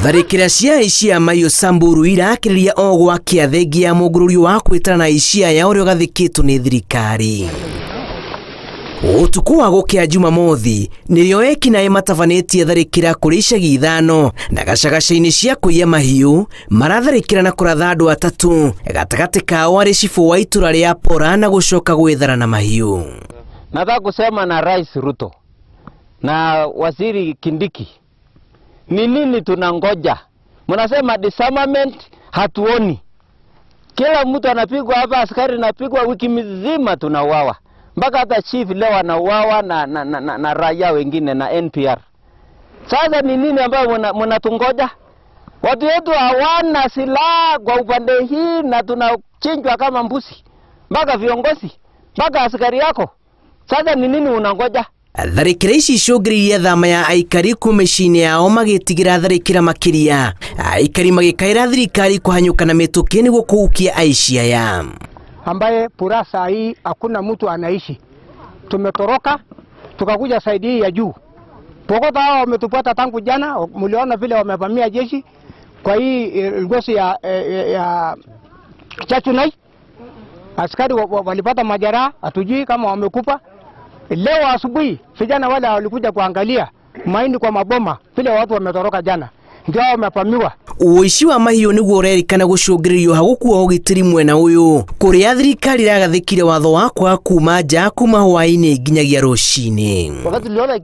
Tharĩkĩra cia aici a mahiũ Samburu irakĩrĩria o gwakĩa thengia ya mũngũrũrio wa kwĩtana na aici aya ũrĩa ũgathĩkĩtwo nĩ thirikari. Ũtukũ wa gũkĩa Jumamothi nĩrĩo ekinaĩ matabanĩtie tharĩkĩra kũrĩ icagi 5 na gacagaca-inĩ cia kũiya mahiũ maratharĩkĩra na kũratha andũ 3 gatagatĩ kao arĩ cibũ wa itũra rĩa Pora na gũcoka gwĩthara na mahiũ. Nataka kusema na Rais Ruto na Waziri Kindiki, ni nini tunangoja? Mnasema disarmament, hatuoni. Kila mtu anapigwa hapa, askari anapigwa, wiki mzima tunauawa. Mpaka hata chief leo anauawa na raia wengine na NPR. Sasa ni nini ambayo mnatungoja? Watu wetu hawana silaha kwa upande hii na tunachinjwa kama mbuzi. Mpaka viongozi, mpaka askari yako. Sasa ni nini unangoja? Tharĩkĩra ici icũngĩrĩirie thama ya aikari kuma mĩciĩ-inĩ yao magĩtigĩra tharĩkĩra makĩria. Aikari magĩkaĩra thirikari kũhanyũka na mĩtũkĩ nĩguo kũhukia aici aya. Ambaye pura saa hii hakuna mtu anaishi. Tumetoroka tukakuja saidi hii ya juu. Pokota hao wametupata tangu jana, mliona vile wamevamia jeshi kwa hii ngozi ya Chachunai. Askari walipata majeraha, hatujui kama wamekufa. Leo asubuhi vijana wale walikuja kuangalia mahindi kwa maboma vile watu wametoroka jana, ndio wamepamiwa. Ũici wa mahiũ nĩguo ũrerĩkana gũcũngĩrĩrio hagũkua ũgitĩri mwena ũyũ kũrĩa thirikari ĩragathĩkire watho wa kwaga kuma nja kuma hwaĩ-inĩ nginyagia rũcinĩ. Wakati tuliona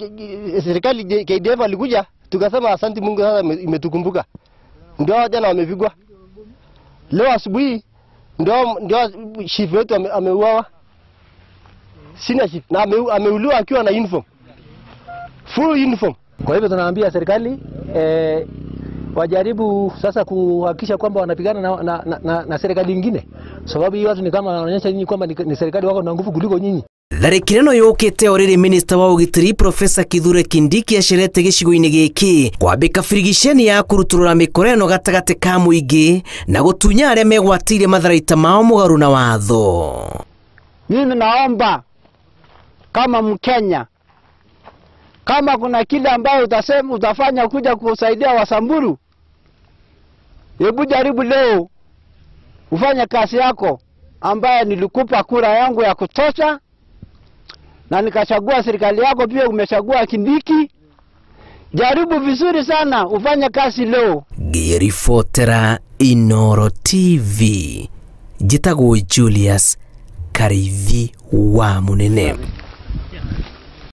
serikali KDF walikuja, tukasema asante Mungu, sasa imetukumbuka. Ndio jana wamepigwa. Leo asubuhi ndio chief wetu ameuawa. Sina chief na ameuliwa akiwa na uniform. Full uniform. Kwa hivyo tunaambia serikali wajaribu sasa kuhakikisha kwamba wanapigana na serikali nyingine, sababu hii watu ni kama wanaonyesha nyinyi kwamba ni serikali wako na nguvu kuliko nyinyi. Tharĩkĩra ĩno yũkĩte o rĩrĩ minista wa ũgitĩri Profesa Kithure Kindiki acerete gĩcigo-inĩ gĩkĩ kwambĩka birigiceni ya kũrutũrũra mĩkora ĩno gatagatĩ ka mũingĩ na gũtunya arĩa megwatĩire matharaita mao mũgarũ na watho. Mimi naomba kama Mkenya, kama kuna kile ambayo utasema utafanya kuja kusaidia Wasamburu, hebu jaribu leo ufanye kazi yako ambaye nilikupa kura yangu ya kutosha na nikachagua serikali yako, pia umechagua Kindiki. Jaribu vizuri sana ufanye kazi leo. Ngĩribotera Inoro TV, njĩtagwo Julius Karithi wa Munene.